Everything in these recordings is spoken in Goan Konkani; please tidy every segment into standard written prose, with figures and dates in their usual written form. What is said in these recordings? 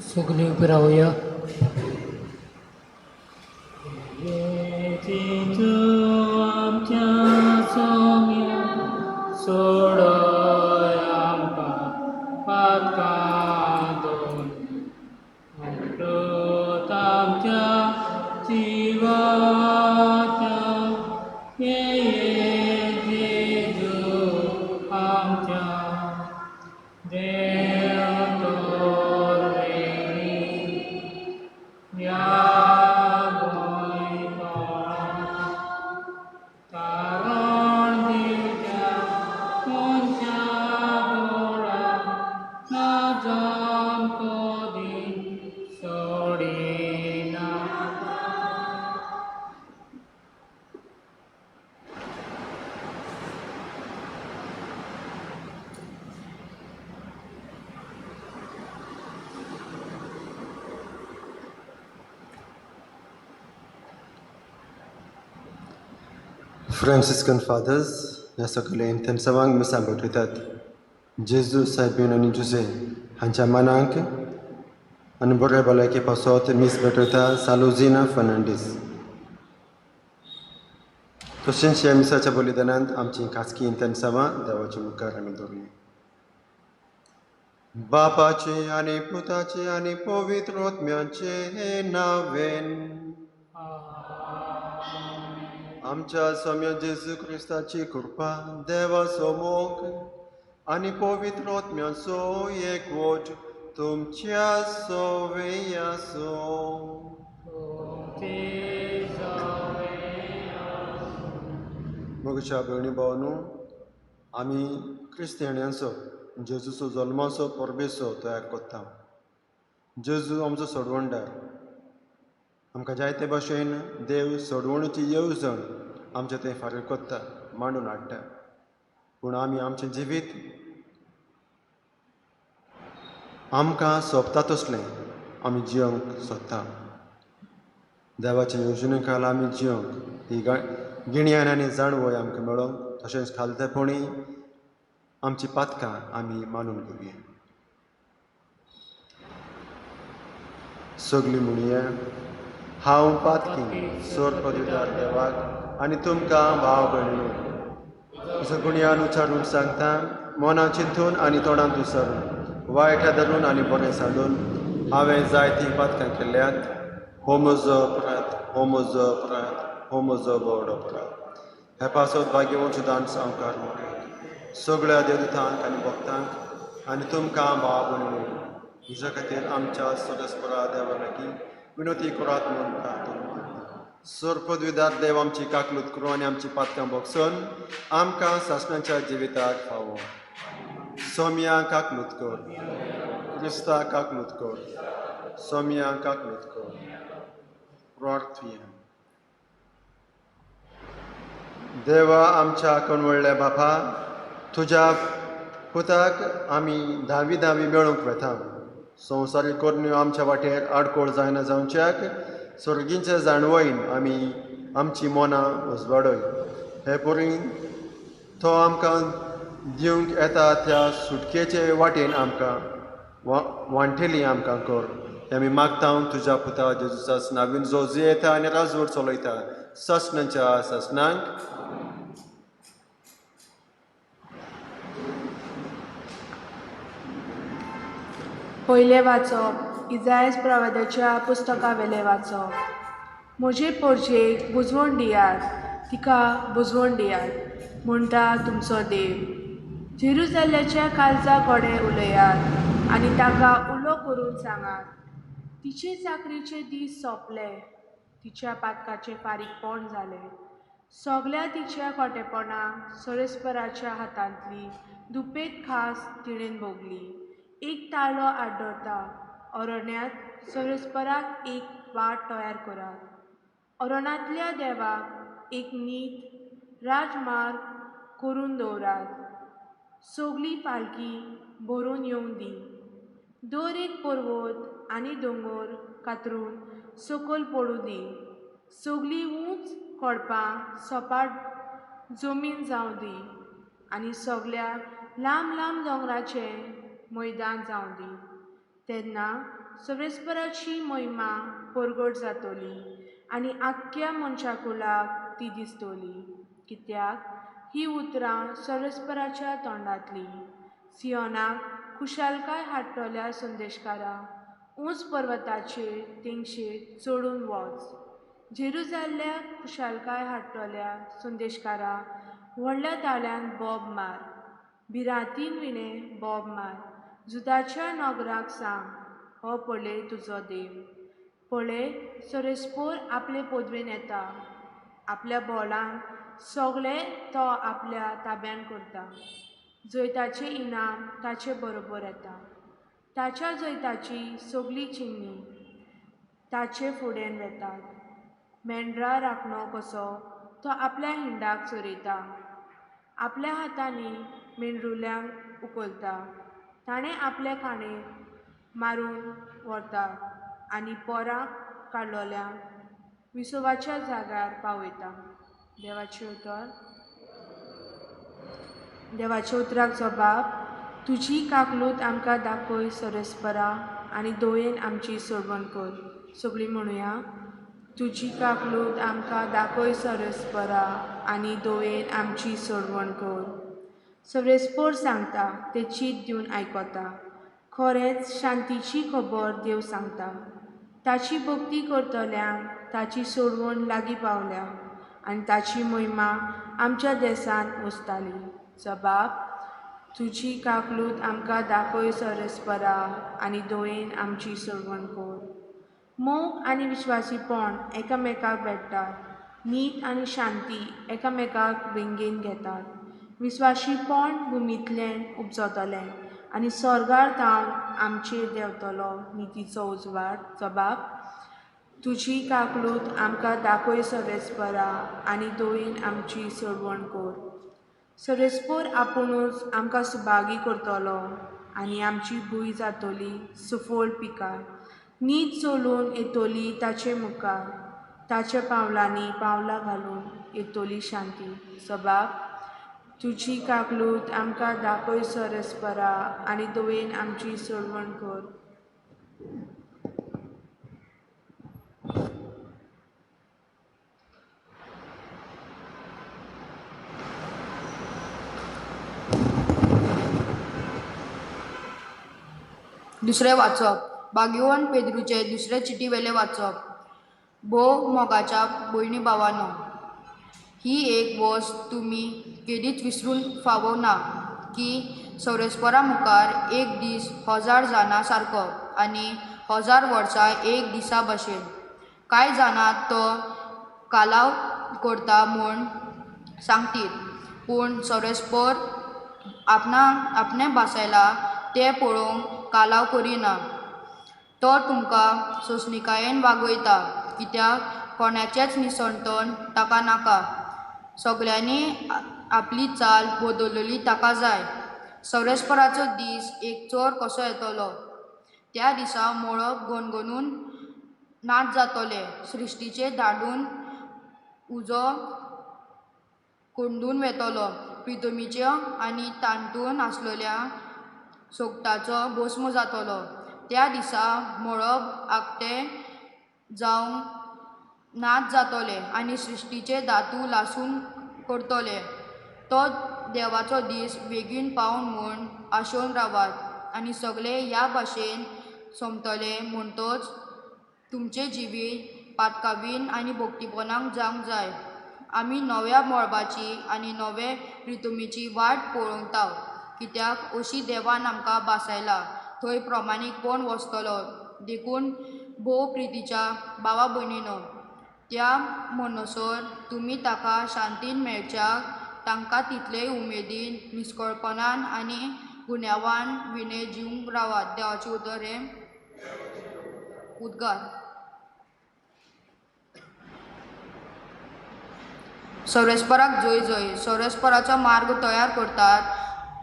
सगळीं उबी रावया. आमच्या सोम्या सोडय आमकां पातकां दोन अमृत आमच्या जिवाच्या ये जेजू आमच्या देव तर वेगळी ह्या भुंयतळाक तारण दिवच्या मनशा बोळाक ना जम कदी सोडिना. फ्रांसिस्कन फादर्स ह्या सगळे इंतेन्सावांक मिसां भेटयतात. जेजू सायबीन आनी जुजे हांच्या मानांक आनी बरे भलायके पासत मीस भेटयता सालोजिना फर्नांडीस. तशेंच ह्या मिसाच्या बलिदानांत आमची खाजगी इंतेन्सावां देवाच्या मुखार आमी दवरली. बापाचे आनी पुताचे आनी पवित्र आत्म्याचे नांवेन. आमच्या स्वाम्या जेजू क्रिस्ताची कृपा, देवाचो मोग आनी पवित्र आत्म्याचो एकवट तुमच्या सवे आसूं. मोगच्या भयणी भावानू, आमी क्रिस्तियान्यांचो जेजूचो जल्माचो परबेचो तयार करता. जेजू आमचो सोडवणदार. आमकां जायते भाशेन देव सोडवणीची येवजण आमचे थंय फारीक करता, मांडून हाडटा. पूण आमी आमचें जिवीत आमकां सोंपता तसलें आमी जियोंक सोदता. देवाचे येवजणे खाला आमी जियोंक ही गिन्यान आनी जाणवय आमकां मेळोंक, तशेंच खालतेपणी आमची पातकां आमी मानून घेवया. सगळीं म्हणया, हांव पातकी सोर पदवीदार देवाक आनी तुमकां भाव भयणीनो सगुणयान उच्चारून सांगता, मनां चिंतून आनी तोंडांत उच्चारून, वायट धरून आनी बरें सांडून हांवें जायतीं पातकां केल्यात. हो म्हजो अपराध, हो म्हजो अपराध, हो म्हजो व्हड अपराध. हे पासत भाग्यवंत दान सावकार मोरे सगळ्या देवदूतांक आनी भक्तांक आनी तुमकां भाव भयणीनो म्हज्या खातीर आमच्या सदस्परा देवा लागीं विनोती करात म्हूण प्रार्थना मागता. सर्पद्विदार देव आमची काकलूत करूं आनी आमची पातकां भोगसून आमकां सासणाच्या जिविताक फावो. सोम्या काकलूत कर, क्रिस्ता काकलूत कर, सोम्या काकलूत कर. प्रार्थुया. देवा आमच्या कणवडल्या बापा, तुज्या पुताक आमी धावी धावी मेळूंक वेता. संवसारीक करण्यो आमच्या वाटेर आडकोळ जायना जावच्याक सर्गींचे जाणवयन आमी आमची मनां उजवाडय. हे परीन तो आमकां दिवंक येता त्या सुटकेचे वाटेन आमकां वांटेली आमकां कर. हे आमी मागता तुज्या पुता जेजूचा नावीन, जो जियेता आनी राजवट चलयता सासणाच्या सासणांक. पयलें वाचप इजायज प्रवादाच्या पुस्तकावेलें वाचप. म्हजे पोरजेक बुजवण दियात, तिका बुजवण दियात म्हणटा तुमचो देव. जेरुजाल्याच्या काळजा कडेन उलयात आनी ताका उलो करून सांगात, तिचे चाकरीचे दीस सोंपले, तिच्या पातकाचें फारीकपण जालें. सगल्या तिच्या खोटेपणाक सोरेस्पराच्या हातांतली दुपेट खास तिणेन भोगली. एक ताळो आड्डता, अरण्यांत सोरेस्पराक एक वाट तयार करात, अरण्यांतल्या देवाक एक नीत राजमार्ग करून दवरात. सगली पालखी भरून येवं दी, दर एक पर्वत आनी दोंगर कातरून सकयल पडूं दी, सगलीं उंच खडपां सपाट जमीन जावं दी आनी सगल्या लांब लांब दोंगराचें मैदान जावं दी. तेन्ना सर्वेस्पराची महिमा परगट जातली आनी आख्ख्या मनशाकुलाक ती दिसतली, कित्याक ही उतरां सर्वेस्पराच्या तोंडांतली. सियोनाक खुशालकाय हाडटल्या संदेशकारा, ऊंच पर्वताचेर तेंगशेर चडून वच. जेरुजाल्याक खुशालकाय हाडटल्या संदेशकारा, व्हडल्या ताळ्यान बोब मार, भिरांतीन विणें बोब मार. जुदाच्या नगराक सांग, हो पळय तुजो देव. पळय, सर्वेस्पोर आपले पदवेन येता, आपल्या बोलान सगळें तो आपल्या ताब्यान करता. जैताचें इनाम ताचे बरोबर येता, ताच्या जैताची सगळीं चिन्नी ताचे फुड्यान वेतात. मेंढरा राखणो कसो तो आपल्या हिंडाक चरयता, आपल्या हातांनी मेंढरुल्यांक उखलता. ताणें आपले खाणेर मारून व्हरता आनी पोरां काडलोल्यांक विसवाच्या जाग्यार पावयता. देवाचें उतर. देवाच्या उतराक जबाब. तुजी काकलूत आमकां दाखय सर्वेस्परा, आनी दोयेन आमची सोडवण कर. सगळीं म्हणुया, तुजी काकलूत आमकां दाखय सर्वेस्परा, आनी दोयेन आमची सोडवण कर. सर्वेस्पोर सांगता तें चीत दिवन आयकता. खरेंच शांतीची खबर देव सांगता. ताची भक्ती करतल्यांक ताची सोडवण लागीं पावल्या आनी ताची महिमा आमच्या देसांत वसताली. जबाब. तुजी काकलूत आमकां दाखय सर्वेस्परा, आनी दोयेन आमची सोडवण कर. मोग आनी विश्वासीपण एकामेकाक भेट्टात, नीत आनी शांती एकामेकाक वेंगेन घेतात. विस्वाशीपण भुमींतल्यान उपजतलें आनी स्वर्गार थावन आमचेर देंवतलो नितीचो उजवाड. जबाब. तुजी काकलूत आमकां दाखय सर्वेस्परा, आनी दोयेन आमची सोडवण कर. सर्वेस्पोर आपुणूच आमकां सुभागी करतलो आनी आमची भूंय जातली सुफळ पिकार. नीत चलून येतली ताचे मुखार, ताच्या पावलांनी पावलां घालून येतली शांती. जबाब. तुजी काकलूत आमकां दाखय सर्वेस्परा, आनी दोयेन आमची सोडवण कर. दुसरें वाचप भाग्यवान पेद्रूचे दुसरे चिटीवेलें वाचप. भोव मोगाच्या भयणी भावानो, ही एक वस्त तुमी केदीच विसरूंक फावो ना की सर्वेस्परा मुखार एक दीस 1000 जाणां सारको आनी 1000 वर्सां एक दिसा भशेन. कांय जाणां तो कालाव करता म्हूण सांगतीत, पूण सर्वेस्पर आपणें भासायला तें पळोवंक कालाव करिना. तो तुमकां सोंसणिकायेन वागयता, कित्याक कोणाचेंच निसणतण ताका नाका. सगळ्यांनी आपली चाल बदलली ताका जाय. सर्वेस्पराचो दीस एक चोर कसो येतलो. त्या दिसा मळब गणगणून नाच जातलें, सृश्टीचेर धाडून उजो कोंडून वेतलो, प्रितमीच्यो आनी तातूंत आसलेल्या सोगटाचो भस्म जातलो. त्या दिसा मळब आगटें जावंक नाच जातलें आनी सृश्टीचे धातू लासून करतले. तो देवाचो दीस बेगीन पावूं म्हूण आशेवन रावात आनी सगळे ह्या भाशेन सोंपतले म्हणटच तुमचें जिवीत पातकावीन आनी भक्तीपणाक जावंक जाय. आमी नव्या मळबाची आनी नवे प्रितमीची वाट पळोवता, कित्याक अशी देवान आमकां भासायला थंय प्रमाणीकपण वसतलो. देखून भोव प्रितीच्या भावा भयणीनो, त्या म्हणसर तुमी ताका शांतीन मेळच्याक तांकां तितलेय उमेदीन, निस्कळपणान आनी गुन्यांवान विणे जिवंक रावात. देवाचें उतर हें उद्गार. सर्वेस्पराक जय जय. सर्वेस्पराचो मार्ग तयार करतात,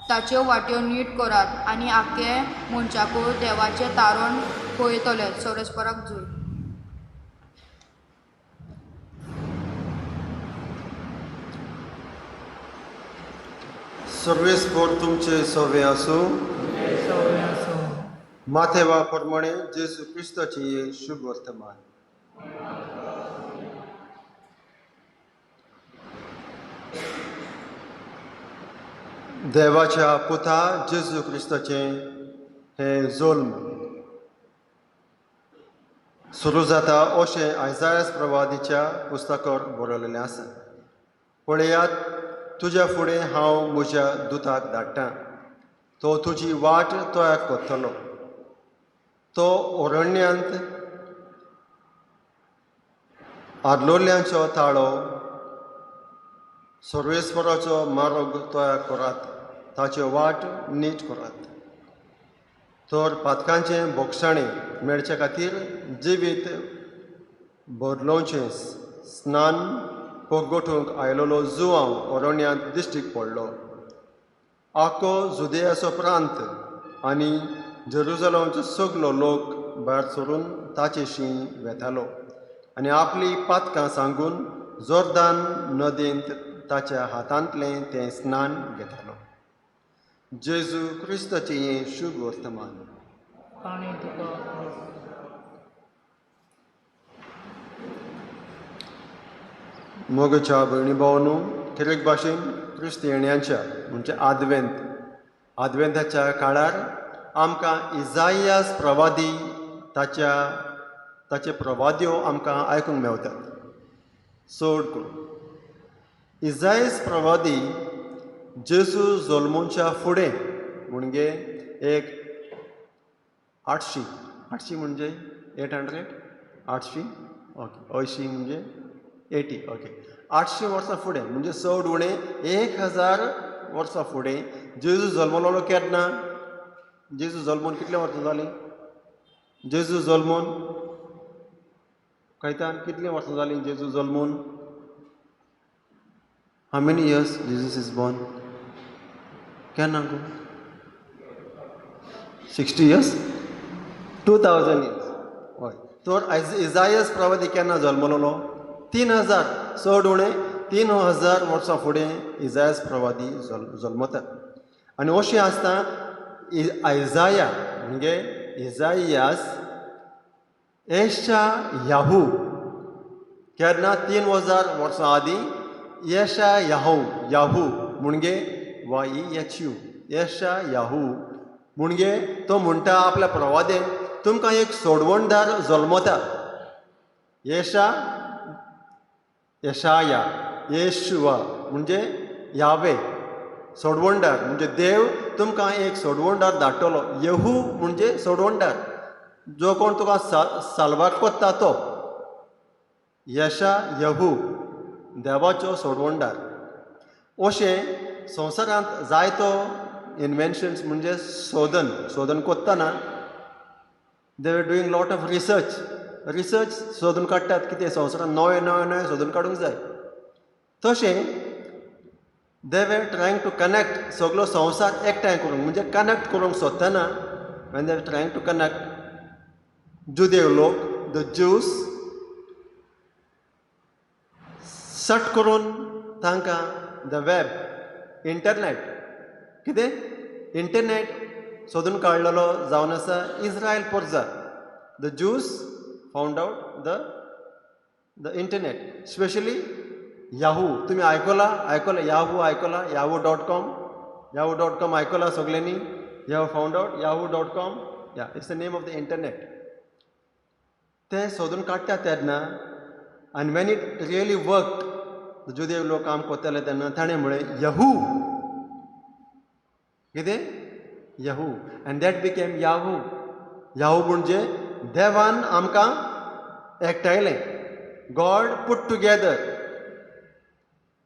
ताच्यो वाट्यो नीट करात आनी आख्खे मनशाकूळ देवाचें तारण पळयतले. सर्वेस्पराक जय. सर्वेस्पोर तुमचे सवे आसूं. सवे आसूं. माथेवा प्रमाणे जेजू क्रिस्ताची हे शुभ वर्तमान. देवाच्या पुता जेजू क्रिस्ताचें हें जोल्म सुरू जाता अशें आयजायस प्रवादीच्या पुस्तकार बरयलेलें आसा. पळयात, तुज्या फुडें हांव म्हज्या दुताक धाडटा, तो तुजी वाट तयार करतलो. तो अरण्यांत आदलोल्यांचो ताळो, सर्वेस्वराचो मार्ग तयार करात, ताची वाट नीट करात. तर पातकांचें बोगसाणें मेळचे खातीर जिवीत बदलोवचें स्नान पगोटूंक आयलेलो जुवांव अरण्यांत दिश्टीक पडलो. आखो जुदेयाचो प्रांत आनी जेरुजलमचो सगलो लोक भायर सरून ताचेशी वेतालो आनी आपली पातकां सांगून जोर्दान नदींत ताच्या हातांतलें तें स्नान घेतालो. जेजू क्रिस्ताचें हें शुभ वर्तमान. पाणी तुका. मोगच्या भयणी भावनू, खेरीक भाशेन क्रिस्त येण्याच्या म्हणजे आदवेंत आदवेंताच्या काळार आमकां इजायास प्रवादी ताच्या ताचे प्रवाद्यो आमकां आयकूंक मेवतात चड करून. इजायस प्रवादी जेजू जल्मोच्या फुडें म्हणजे एक 800, 800 म्हणजे 800, 800 ओके, 80 म्हणजे 80 ओके, 800 वर्सां फुडें म्हणजे चड उणें 1000 वर्सां फुडें जेजू जल्मलोलो केन्ना? जेजू जल्मोन कितले वर्सां जालीं? जेजू जल्मोन कळटा कितलीं वर्सां जालीं जेजू जल्मोन? How many years Jesus is born? केन्ना गो? 60 years? 2000 years. हय. तर इजायस प्रवादी केन्ना जल्मलोलो? 3000, चड उणें 3000 वर्सां फुडें इजायस प्रवादी जल्मता. आनी अशें आसता आयजाया म्हणजे इजायास एशा याहू केन्ना 3000 वर्सां आदीं येशा याहू, याहू म्हणजे वाय एच यू, येशा याहू म्हणजे तो म्हणटा आपल्या प्रवादेन तुमकां एक सोडवणदार जल्मता. येशा येशाया येशुआ म्हणजे यावे सोडवणदार म्हणजे देव तुमकां एक सोडवणदार धाडटलो. येहू म्हणजे सोडवणदार, जो कोण तुका साल्वार कोत्ता तो. येशा येहू देवाचो सोडवणदार. अशें संवसारांत जायतो इन्वेन्शन्स म्हणजे शोधन, शोधन कोत्ताना they were doing lot of research, research सोदून काडटात कितें संवसारांत नवें नवें नवें सोदून काडूंक जाय. तशें they were trying to connect सगलो संवसार एकठांय करूंक म्हणजे कनॅक्ट करूंक सोदतना when they were trying to connect जुदेव लोक the Jews सट करून तांकां the web internet कितें इंटरनेट सोदून काडलेलो जावन आसा Israel पोर्जा. The Jews found out the internet, specially Yahoo. तुमी आयकला? आयकला याहू? आयकला Yahoo dot com? Yahoo dot com आयकला सगल्यांनी? You have found out Yahoo dot com? Yeah, it's the name of the internet. तें सोदून काडटा तेन्ना आनी when it really work, जुदेव लोक काम करताले तेन्ना ताणें म्हळें यहू कितें Yahoo, and that became Yahoo. Yahoo म्हणजे देवान आमकां एकठांयलें, God put together.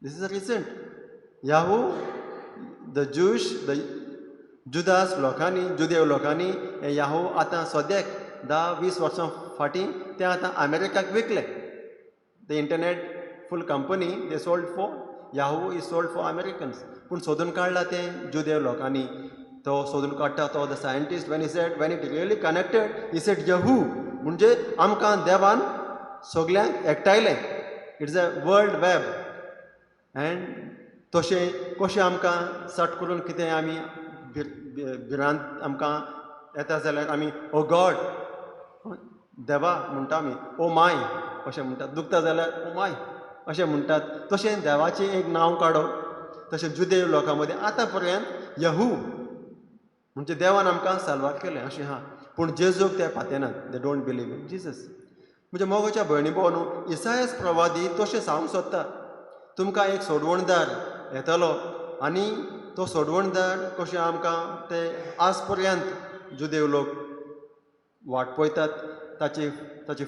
This is a recent Yahoo. The Jewish the Judas लोकांनी, जुदेव लोकांनी हें याहू आतां सद्याक 10-20 वर्सां फाटीं तें आतां अमेरिकाक विकलें. The internet full company they sold for Yahoo is sold for Americans. पूण सोदून काडला तें जुदेव लोकांनी. तो सोदून काडटा तो the scientist when he said when it really connected he said Yahoo म्हणजे आमकां देवान सगल्यांक एकठांयलें. It's a world web. And तशें कशें आमकां सट करून कितें आमी भिरांत आमकां येता जाल्यार आमी ओ गॉड देवा म्हणटा, आमी ओ my अशें म्हणटात. दुखता जाल्यार ओ my अशें म्हणटात. तशें देवाचें एक नांव काडप. तशें जुदेव लोकां मदीं आतां पर्यंत यहू म्हणजे देवान आमकां साल्वार केलें अशें आहा. पूण जेजूक ते पातेनात, they don't believe in Jesus. म्हणजे मोगाच्या भयणी भाव न्हू, इसायस प्रवादी तशें सांगूंक सोदता, तुमकां एक सोडवणदार येतलो आनी तो सोडवणदार कशें आमकां ते आज पर्यंत जुदेव लोक वाट पळयतात ताचे ताचे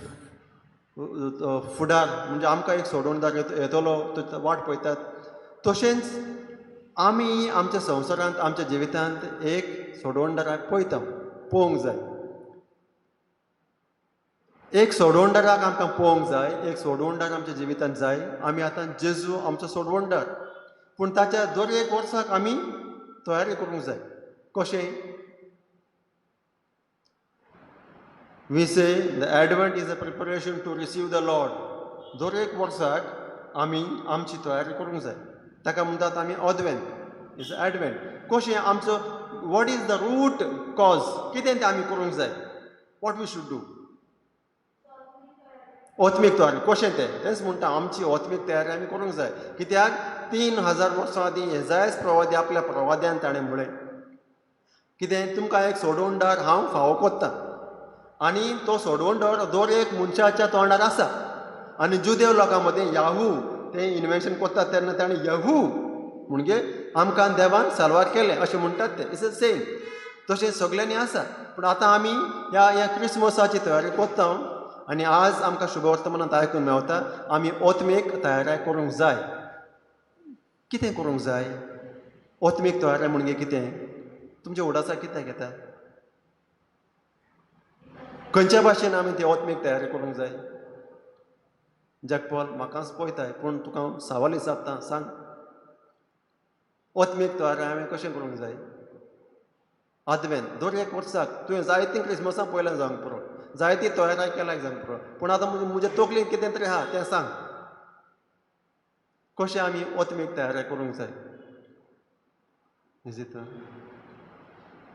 फुडार म्हणजे आमकां एक सोडवणदार येतलो तो वाट पळयतात. तशेंच आमी आमच्या संवसारांत आमच्या जिवितांत एक सोडवणदाराक पळयता, पळोवंक जाय. एक सोडवणदाराक आमकां पळोवंक जाय, एक सोडवणदार आमच्या जिवितांत जाय. आमी आतां जेजू आमचो सोडवणदार, पूण ताच्या दर एक वर्साक आमी तयारी करूंक जाय. कशें? We say the Advent is a preparation to receive the Lord. दर एक वर्साक आमी आमची तयारी करूंक जाय. ताका म्हणटात आमी ऑदवेंत is advent. कशें आमचो what is the root cause, कितें तें आमी करूंक जाय, what we should do. ओत्मीक तयारी कशें तें तेंच म्हणटा, आमची ओत्मीक तयारी आमी करूंक जाय. कित्याक 3000 वर्सां आदीं हेजायस प्रवादी आपल्या प्रवाद्यान ताणें म्हळें कितें, तुमकां एक सोडवणदार हांव फावो कोत्तां आनी तो सोडवणदार दर एक मनशाच्या तोंडार आसा. आनी जुदेव लोकां मदीं याहू तें इन्वेन्शन कोत्तात तेन्ना ताणें यहू म्हणजे आमकां देवान साल्वार केलें अशें म्हणटात ते, it's a same. तशें सगल्यांनी आसा. पूण आतां आमी ह्या ह्या क्रिसमसाची तयारी कोत्ता आनी आज आमकां शुभवर्तमानांत आयकूंक मेवता आमी ओत्मीक तयारी करूंक जाय. कितें करूंक जाय? ओत्मीक तयारी म्हणजे कितें? तुमच्या उडासाक कित्याक येता? खंयच्या भाशेन आमी ती ओत्मीक तयारी करूंक जाय? जगपॉल म्हाकाच पळयताय, पूण तुका हांव सवाल विचारता, सांग ओत्मीक तयारी हांवें कशें करूंक जाय? आदवेंत दर एक वर्साक तुवें जायतीं क्रिसमसां पळयल्यां जावंक पुरो, जायती तयारी केल्या जावंक पुरो, पूण आतां म्हज्या तकलेन कितें तरी आहा तें सांग, कशें आमी ओत्मीक तयारी करूंक जाय? निजिता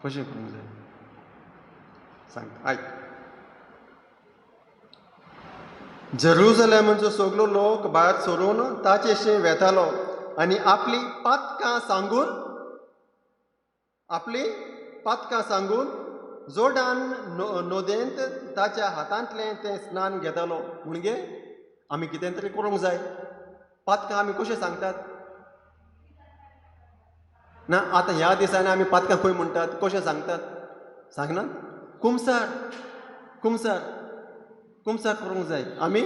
कशें करूंक जाय सांग, आयक. जेरुजलेमाचो सगलो लोक भायर सरून ताचेशी वेतालो आनी आपली पातकां सांगून, आपली पातकां सांगून जोर्दान नदयेंत ताच्या हातांतलें तें स्नान घेतालो. म्हणजे आमी कितें तरी करूंक जाय. पातकां आमी कशें सांगतात ना? आतां ह्या दिसांनी आमी पातकां खंय म्हणटात, कशें सांगतात? सांगनात? कुमसार कुमसार कुमसार करूंक जाय. आमी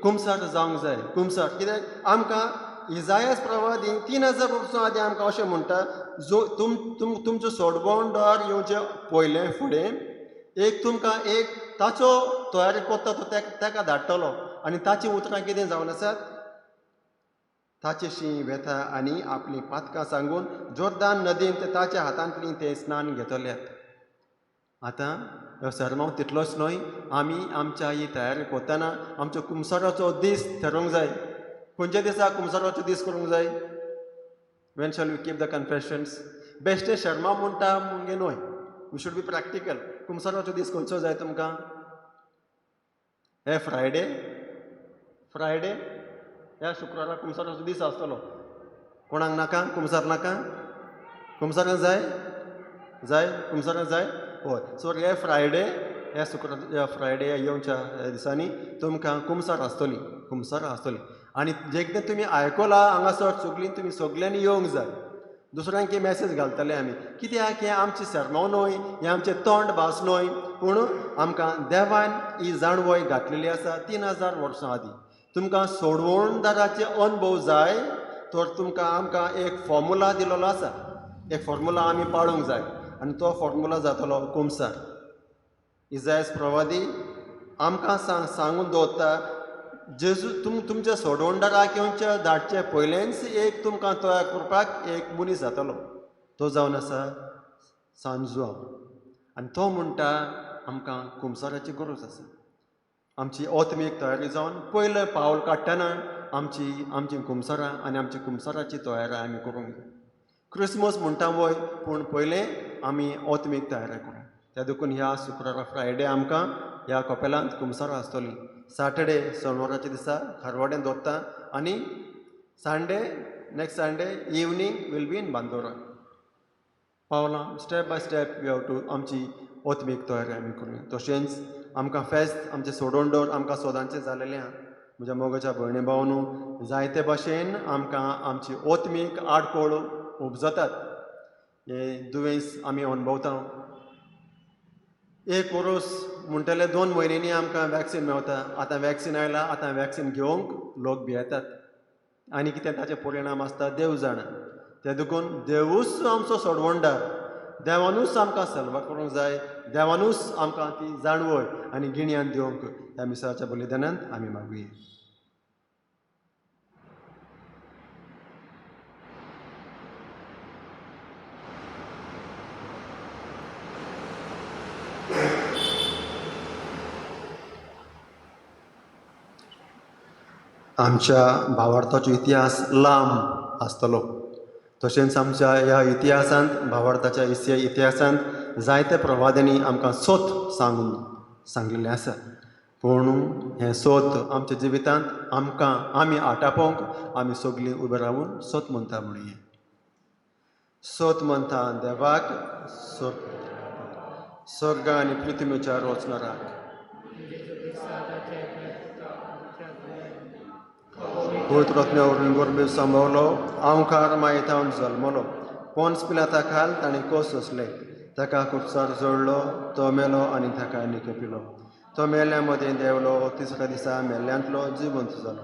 कुमसार जावंक जाय. कुमसार कित्याक आमकां इजायस प्रवादी 3000 वर्सां आदीं आमकां अशें म्हणटा, जो तुम तुम तुमचो सोडवणदार येवचे पयलें फुडें एक तुमकां एक ताचो तयारी करता तो ताका धाडटलो. आनी ताचीं उतरां कितें जावन आसात? ताचेशी वेता आनी आपलीं पातकां सांगून जोर्दान नदींत ताच्या हातांतलीं ते स्नान घेतल्यात. आतां हो सरमांव तितलोच न्हय, आमी आमच्या ही तयारी करतना आमचो कुमसाराचो दीस थारोवंक जाय. खंयच्या दिसा कुमसाराचो दीस करूंक जाय? When shall we keep the confessions? बेश्टें शर्मा म्हणटा म्हणजे न्हय, we should be practical. कुमसाराचो दीस खंयचो जाय तुमकां? हे फ्रायडे, फ्रायडे ह्या शुक्रारा कुमसाराचो दीस आसतलो. कोणाक नाका कुमसार? नाका कुमसारां जाय? जाय कुमसारां जाय? हय. सो हे फ्रायडे, ह्या शुक्रार, ह्या फ्रायडे ह्या येवच्या दिसांनी तुमकां कुमसार आसतली, कुमसार आसतली. आनी जें कितें तुमी आयकलां हांगासर सगळीं तुमी सगल्यांनी येवंक जाय. दुसऱ्यांक मॅसेज घालतले आमी, कित्याक हें आमचें सरमांव न्हय, हें आमचें तोंड भास न्हय, पूण आमकां देवान ही जाणवय घातलेली आसा 3000 वर्सां आदीं. तुमकां सोडवणदाराचे अणभव जाय तर तुमकां आमकां एक फॉर्मुला दिलेलो आसा, एक फॉर्मुला आमी पाळूंक जाय आनी तो फॉर्मुला जातलो कुमसार. इजायस प्रवादी आमकां सांगून दवरता, जेजू तुमच्या सोडवणदाराक येवच्या धाडचे पयलेंच एक तुमकां तयार करपाक एक मनीस जातलो, तो जावन आसा सांजुआंव. आनी तो म्हणटा आमकां कुमसाराची गरज आसा. आमची ओत्मीक तयारी जावन पयलें पावल काडटना आमची आमची कुमसारां आनी आमची कुमसाराची तयारी आमी करूंक जाय. क्रिसमस म्हणटा वय, पूण पयलें आमी ओत्मीक तयारी करूंक. त्या देखून ह्या शुक्रारा फ्रायडे आमकां ह्या कपेलांत कुमसार आसतली. सॅटर्डे सोनवाराच्या दिसा खारवाड्यान दवरता आनी Sunday next Sunday evening will be in Bandora. पावलां step by step we have to आमची ओतमीक तयारी आमी करुया. तशेंच आमकां फेस्त आमचें सोडोवन दवर आमकां सदांचें जालेलें आहा. म्हज्या मोगाच्या भयणी भावनू, जायते भाशेन आमकां आमची ओतमीक आडकोळ उपजतात. हे दुयेंस आमी अणभवता. एक वरोस म्हणटले 2 म्हयन्यांनी आमकां वॅक्सीन मेवता. आतां वॅक्सीन आयला, आतां वॅक्सीन घेवंक लोक भियेतात आनी कितें ताचे परिणाम आसता देव जाणा. ते देखून देवूच आमचो सोडवणदार, देवानूच आमकां सल्वा करूंक जाय, देवानूच आमकां ती जाणवय आनी गिन्यान दिवंक ह्या मिसाच्या बलिदानांत आमी मागुया. आमच्या भावार्थाचो इतिहास लांब आसतलो. तशेंच आमच्या ह्या इतिहासांत भावार्थाच्या इतिहासांत जायते प्रवाद्यांनी आमकां सोत सांगून सांगिल्लें आसा. पूण हें सोत आमच्या जिवितांत आमकां आमी आटापोवंक आमी सगळीं उबे रावून सोत म्हणटा म्हणुया. सोत म्हणटा देवाक, स्वर्ग आनी पृथ्वीच्या रचणाराक. पवित्र आत्म्या वरवीं गर्भे सांबावलो, आंवकार मायेथावन जल्मलो. पोन्स पिलाता खाल ताणें कोस सोंसले, ताका खुपसार जोडलो, तो मेलो आनी ताका निकेपिलो. तो मेल्या मदें देंवलो, तिसऱ्या दिसा मेल्ल्यांतलो जिवंत जालो.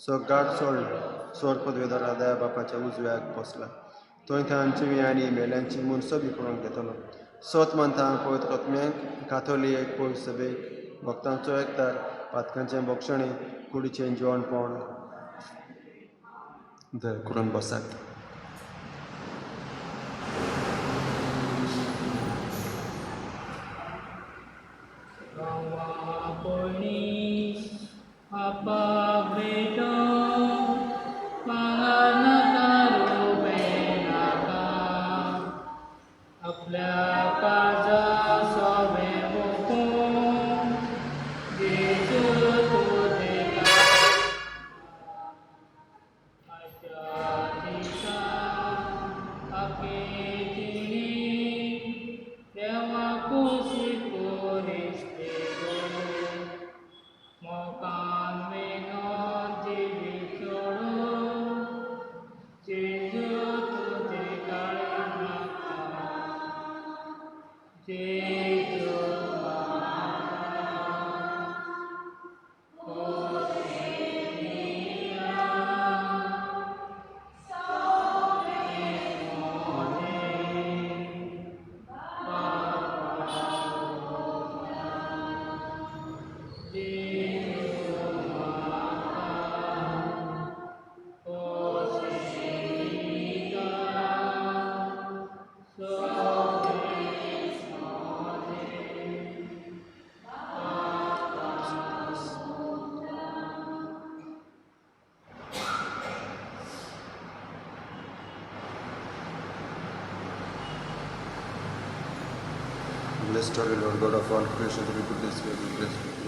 स्वर्गार सोडलो, स्वर्ग पदवेदारा दया बापाच्या उजव्याक बसला. थंय तांची आनी मेल्यांची मनसबी करूंक घेतलो. सोत म्हणटा पवित्र आत्म्याक, काथोलिक पवित्र सभेक, भक्तांचो एकतार, पातकांचें बक्षणें, कुडीचें जिवणपण. दया करून बसात. Blessed are you, Lord God of all creation, through goodness we have been blessed with you.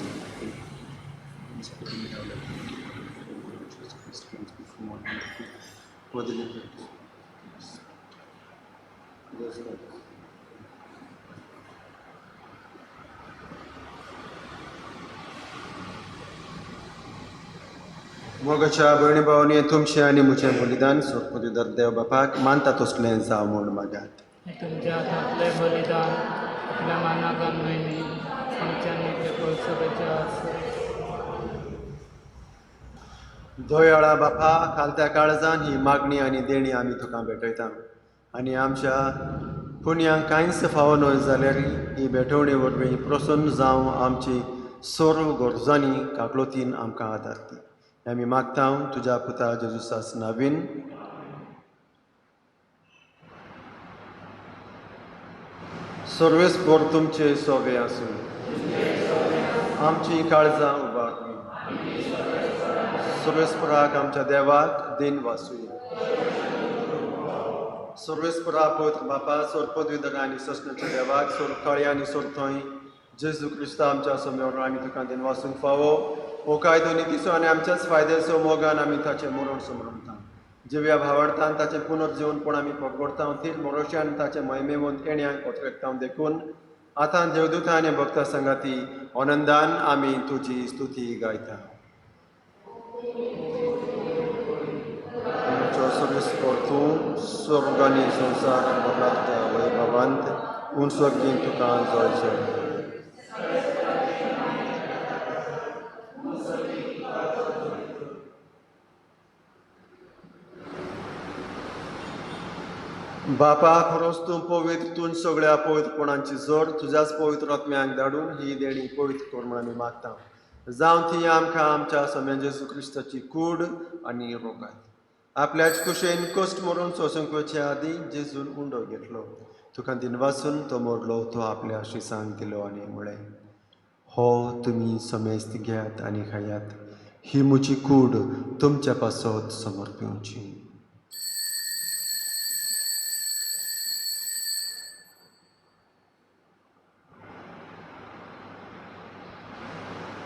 मोगाच्या भयणी भावांनी, तुमचें आनी म्हजें बलिदान स्वर्गदूत देव बापाक मानता तसलें जावं म्हूण मागात. तुमच्या हातांतलें बलिदान आपल्या मानाक न्हय आमच्या पळसभेच्या. दयाळा बापा, खालत्या काळजान ही मागणी आनी देणी आमी तुका भेटयता आनी आमच्या पुण्यांक कांयच फावो न्हय जाल्यार ही भेटवणी वरवीं प्रसन्न जावं आमची सर्व गरजांनी काकलोतीन आमकां आदार दी. आमी मागता तुज्या पुता जेजुसास नावीन. सर्वेस्पर तुमचे सोवे आसूं. आमची काळजां उबारली. सर्वेस्पराक आमच्या देवाक दिन वासूया. सर्वेस्परा पवित्र बापा, सोर पदवीधर आनी सोसण्याच्या देवाक, सोर काळी आनी सोर थंय जेजू क्रिस्ता आमच्या समयावर आमी तुका दिन वासूंक फावो हो कायदो नितीचो आनी आमच्याच फायद्याचो मोगान आमी ताचें मरण समरता. जिव्या भावार्थान ताचें पुनर्जीवनपण आमी परगडता, थीर भरोश्यान ताचें महिमेवंत येण्याक पत्रेकता. देखून आतां देवदूता आनी भक्ता संगाती आनंदान आमी तुजी स्तुती गायता. तूं स्वर्ग आनी संवसार भरला तुज्या वैभवांत, उन स्वर्गीन तुका जय जय. बापा, खरोच तूं पवित्र, तूं सगळ्या पवित्रपणांची जोड, तुज्याच पवित्र आत्म्यांक धाडून ही देणी पवित्र कर म्हूण आमी मागता. जावं ती आमकां आमच्या सम्या जेजू क्रिस्ताची कूड आनी रोगात. आपल्याच कुशेन कश्ट मरून सोसूंक वचचे आदीं जेजून उंडो घेतलो, तुका दिनवासून तो मोडलो, तो आपल्या शिसांक दिलो आनी म्हळें, हो तुमी समेस्त घेयात आनी खायात, ही म्हजी कूड तुमच्या पासत समर्पिवची.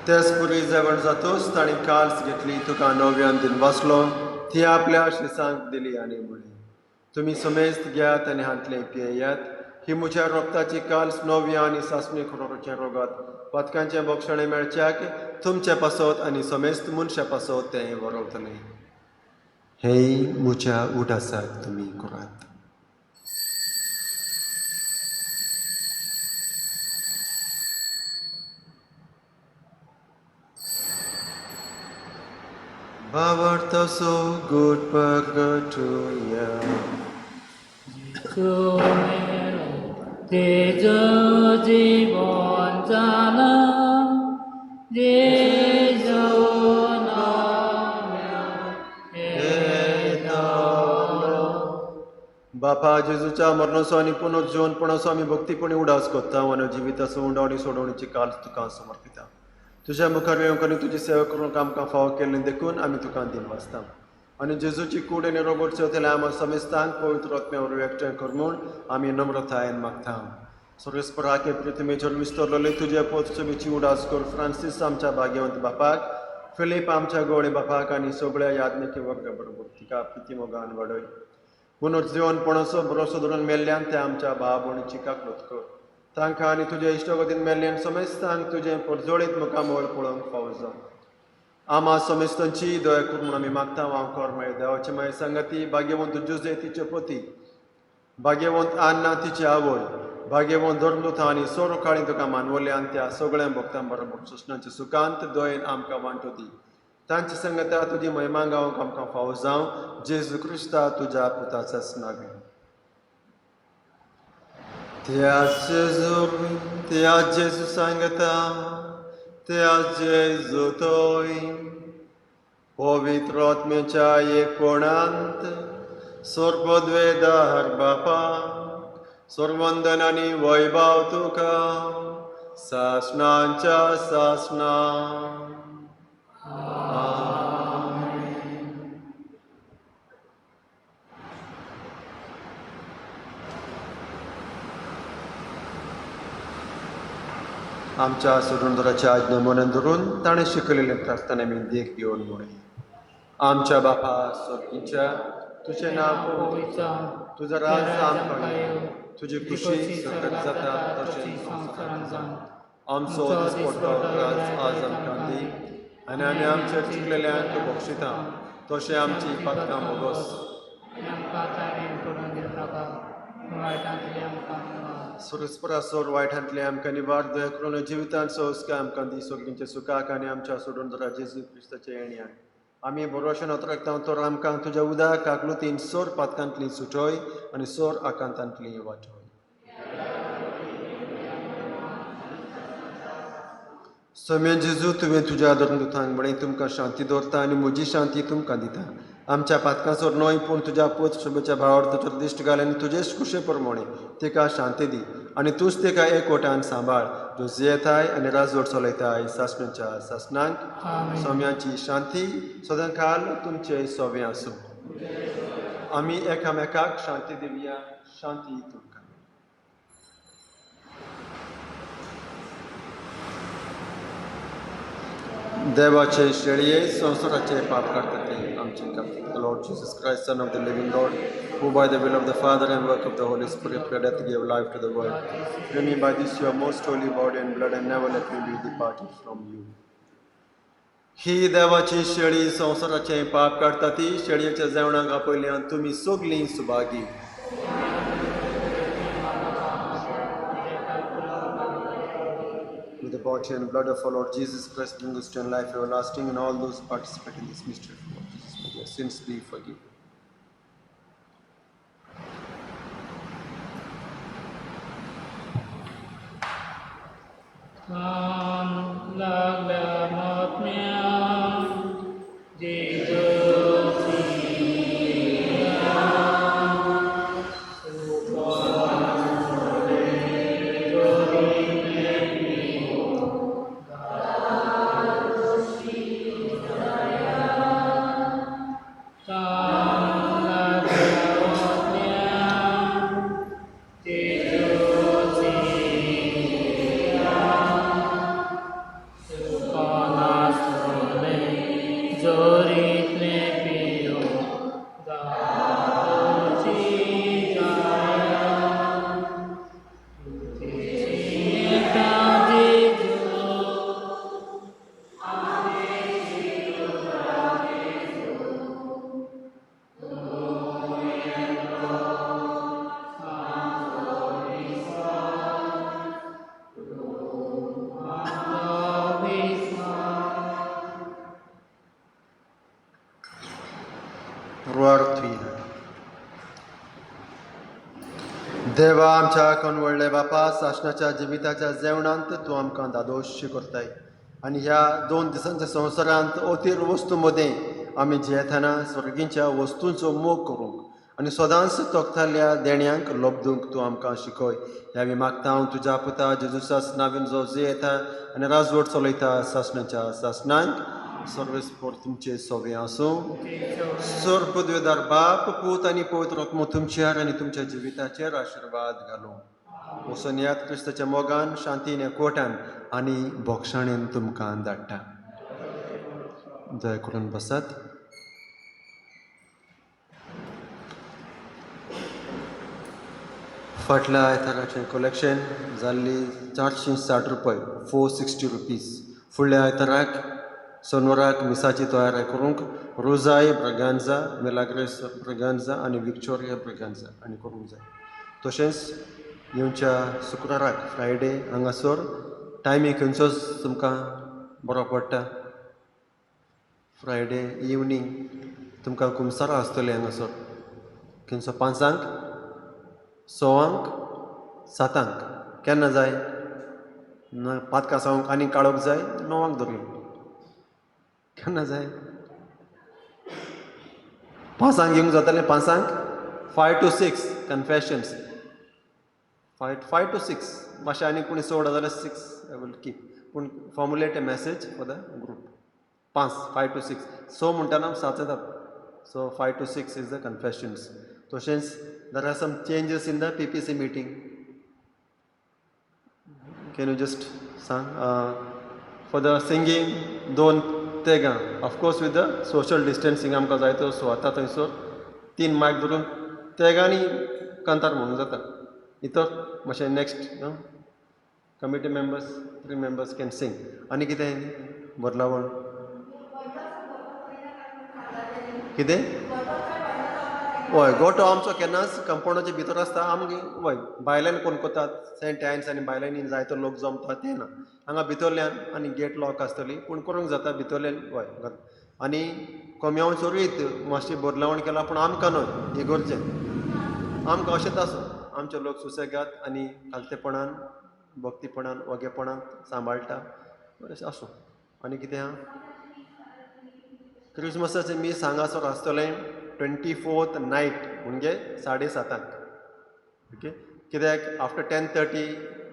तेच पुरी जेवण जातूच ताणें काल्स घेतली, तुका नव्यान दिनवासलो, ती आपल्या शिसांक दिली आनी म्हळें, तुमी समेस्त घेयात आनी हांतलें पियेयात, ही म्हज्या रोगताची काल्स नव्या आनी सासणी खरोचें रोगात पातकांचें बक्षणें मेळच्याक तुमचे पासत आनी समेस्त मनशा पासत तें बरोवतलें. हें म्हज्या उडासाक तुमी करात. भावार्थ so good परगटुया. जेजू मेरो तेजो जीवन जालां, जेजू नाम्या येतालो. बापा, जेजूच्या मरणाचो आनी पुनर्जीवनपणाचो आमी भक्तीपणी उडास करता आनी जिविताचो उंडो आनी सोडवणीची काल तुका समर्पिता. तुज्या मुखार येवंक आनी तुजी सेवा करूंक आमकां फावो केल्लें देखून आमी तुका दिन वाचता. आनी जेजूची कूड आनी रोगोट चेवतल्या आमा समेस्तांक पवित्र आत्म्या वरवीं एकठांय कर म्हूण आमी नम्रतायेन मागता. सर्वेस्पराके पृथ्वीचेर विस्तरलेले तुजे पोतचबीची उडास कर फ्रांसीस आमच्या भाग्यवंत बापाक, फिलीप आमच्या गोळे बापाक आनी सगळ्या याज्ञिकी वर्गा बरोबर तिका प्रिती मोगान वाडय. पुनर्जीवनपणाचो भरोसो धरून मेल्ल्यान त्या आमच्या भाव भयणीची काकळूत कर. तांकां आनी तुज्या इश्टगतीन मेल्ल्यान समेस्तांक तुजें परजळीत मुखामळ पळोवंक फावो जावं. आमा समेस्तांची दया कर म्हूण आमी मागता. हांव कर मागीर देवाचे मागीर संगती भाग्यवंत जुजे तिचे पती, भाग्यवंत आन्ना तिची आवय, भाग्यवंत धर्मदूत आनी सोरो काळी तुका मानवल्यान त्या सगळ्या भक्तां बरोबर सुशणाचे सुखांत दयेन आमकां वांटो दी. तांची संगता तुजी महिमा गावंक आमकां फावो जावं. जेजू क्रिस्ता तुज्या पुताच्याच नांवान. त्या जेजू सांगता, त्या जेजू तोय पवित्र आत्म्याच्या एकपणांत सर्वद्वेदार बापा, सर्वंदन आनी वैभव तुका सासणांच्या सासणा. आमच्या सोडूनदराच्या आज्ञा मनान धरून ताणें शिकयलेलें प्रार्थना आमी देख घेवन म्हणूया. आमच्या बापा स्वर्गीच्या, तुजें नांव पवित्र जावं, तुजो राज आमकां येवं, तुजी खुशी स्वर्गात जाता तशें संवसारांत जावं. आमचो दिसपट्टो राज आज आमकां दी आनी आमी आमच्या चुकलेल्यांक बक्षिता तशें आमची पातकां भोगोस. आमकां ताणें पडून दिवं नाका, वायटांतलें आमकां निवार. सुरस्परा सोड वायटांतलें आमकां निवार, दया करून जिवितांत संस्कार आमकां दी, सोगींच्या सुखाक आनी आमच्या सोडून दरा जेजू क्रिस्ताच्या येण्याक आमी बरोवशें नोतराकता तर आमकां तुज्या उदक काकलुतीन सोर पातकांतली सुटय आनी सोर आकांतांतली वाटय. समेन जेजू, तुवें तुज्या धर्मदूतांक म्हळें, तुमकां शांती दवरता आनी म्हजी शांती तुमकां दिता. आमच्या पातकांचो न्हय पूण तुज्या पोत शोभेच्या भावार्थाचेर दिश्ट घाल आनी तुजेच कुशे प्रमाणे तिका शांती दी आनी तूंच तिका एकवटान सांबाळ, जो जियेताय आनी राजवट चलयताय सासणाच्या सासणांक. आमेन. सोम्याची शांती सदांकाल तुमचे सोवे आसूं. आमी एकामेकाक शांती दिवया. शांती तुमकां. देवाचे शेळये संवसाराचे पाप काडटा ते आमचे काडटा. The Lord Jesus Christ, Son of the living God, who by the will of the Father and work of the Holy Spirit death gave life to the world, bring me by this your most holy body and blood and never let me be departed from you. ही देवाची शेळी संवसाराचे पाप काडटा ती शेळयेच्या जेवणाक आपयल्यान तुमी सगलीं Subhagi. With the body and blood of our Lord Jesus Christ, bring us to life everlasting, and all those who participate in this mystery of Lord Jesus, may their sins be forgiven. तान लागल्या महात्म्या जेजूची. तान लागल्या महात्म्या जेजूची तुका जोरीतलें पियो दादोची जाया तुजेची जेजू. रुवार्थी देवा आमच्या कोण व्हडले बापा, सासणाच्या जिविताच्या जेवणांत तूं आमकां दादोश करताय आनी ह्या 2 दिसांच्या संवसारांत अतीर वस्तू मदें आमी जियेतना स्वर्गींच्या वस्तूंचो मोग करूंक आनी सदांच तोखताल्या देण्यांक लब्दूंक तूं आमकां शिकय. ह्या आमी मागता हांव तुज्या पुता जेजुसास नावीन जो जियेता आनी राजवट चलयता सासणाच्या सासणांक. सर्वेस्पोर तुमचे सोवे आसूं. सर पदवेदार बाप, पूत आनी पवित्र आत्मो तुमचेर आनी तुमच्या जिविताचेर आशिर्वाद घालूं. वचून याद क्रिस्ताच्या मोगान, शांतीन, एकवटान आनी बोक्षाणेन तुमकां धाडटा. दया करून बसात. फाटल्या आयताराचें कलेक्शन जाल्ली 460 रुपये, 460 रुपीज. फुडल्या आयताराक सोनवराक मिसाची तयारी करूंक रोजाय ब्रगांजा, मेलाग्रेस ब्रगांजा आनी विक्टोरिया ब्रगांजा आनी करूंक जाय. तशेंच येवच्या शुक्राराक फ्रायडे हांगासर टायमींग खंयचोच तुमकां बरो पडटा. फ्रायडे इवनींग तुमकां कुमसारां आसतलें हांगासर खंयचो 5, 6, 7 केन्ना जाय ना 5 कासांक आनी काळोख जाय 9 धरून केन्ना जाय 5 येवंक जातालें 5 5 to 6 confessions 5 to 6 मातशें आनी कोणी सोड जाल्यार 6 I will keep पूण formulate a message for the group 5 5 to 6 6 म्हणटना 7 येतात. So 5 to 6 is the confessions. तशेंच there are some changes in the PPC meeting. Can you just सांग for the singing 2 तेगां of course with the social distancing आमकां जाय तो सुवाता थंयसर 3 मायक धरून तेगांनी कांतार म्हणूंक जाता. इतर मातशें next committee members 3 members can sing. आनी कितें बदलावण कितें? हय, गोटो आमचो केन्नाच कंपाउंडाच्या भितर आसता. आमगे हय भायल्यान कोण करतात सेंट एन्स आनी भायल्यान जायतो लोक जमता ते ना हांगा भितरल्यान आनी गेट लॉक आसतली पूण करूंक जाता भितरल्यान. हय आनी कोम्यांवचो रीत मातशी बदलावण केला पूण आमकां न्हय इगोर्जेन आमकां अशेंच आसूं आमचे लोक सुसेगाद आनी खालतेपणान भक्तीपणान वगेपणान सांबाळटा अशें आसूं. आनी कितें आहा क्रिसमसाचें मीस हांगासर आसतलें 24th night म्हणजे 7:30. ओके, कित्याक आफ्टर 10:30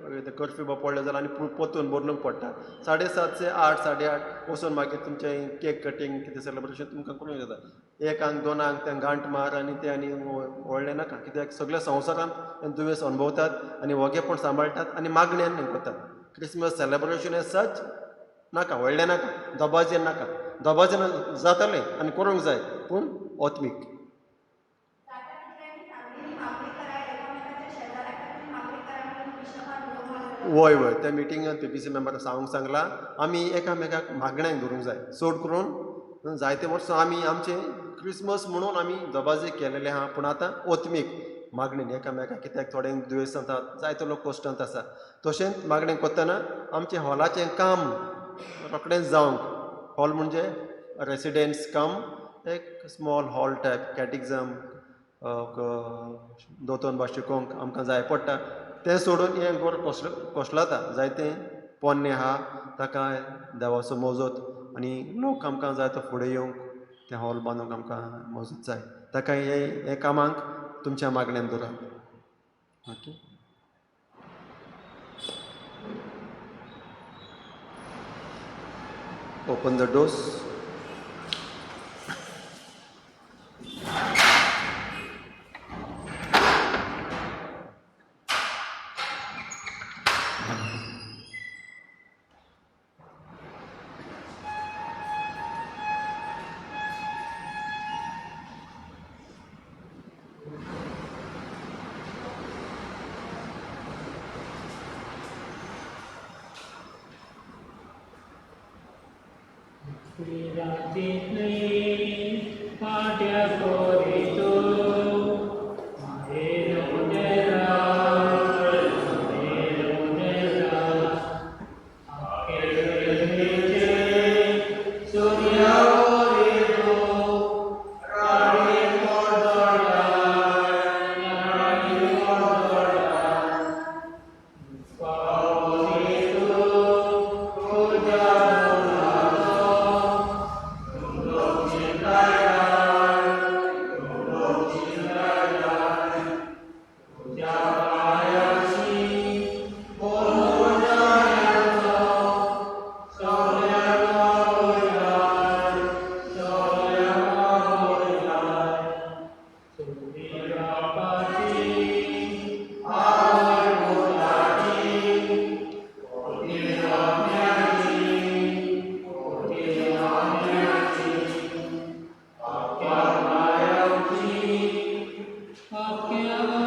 कर्फ्यू बा पडले जाल्यार आनी पोतून बदलूंक पडटा. 7:30 ते 8, 8:30 वचून मागीर तुमचें केक कटींग कितें सेलिब्रेशन तुमकां करूंक जाता. 1आंक 2आंक तें गांठ मार आनी तें आनी व्हडलें नाका, कित्याक सगळ्या संवसारांत हें दुयेंस अणभवतात आनी वोगेपण सांबाळटात आनी मागण्यान हें करतात. क्रिसमस सेलिब्रेशन एज सच नाका, व्हडलें नाका, दबाजेन नाका. दबाजेन जातलें आनी करूंक जाय, पूण आत्मीक. वय वय त्या मिटिंगान पीपीसी मेंबराक सांगूंक सांगलां आमी एकामेकाक मागण्यांक धरूंक जाय. चड करून जायते वर्सां आमी आमचें क्रिसमस म्हणून आमी दबाजे केलेले आहा, पूण आतां आत्मीक मागणेन एकामेकाक, कित्याक थोड्यांक दुयेंस जातात, जायते लोक कश्टांत आसा. तशेंच मागणें करतना आमचें हॉलाचें काम रोखडेंच जावंक, हॉल म्हणजे रेसिडेंट्स कम एक स्मॉल हॉल टायप कॅटिग्जम दोतोन बा शिकोवंक आमकां जाय पडटा. तें सोडून हें घर कोसलता जायतें पोन्नें आहा, ताका देवाचो मजत आनी लोक आमकां जाय तो फुडें येवंक तें हॉल बांदूंक आमकां मजत जाय. ताका हे कामाक तुमच्या मागण्यान दवरात. Okay. Open the doors. Amen.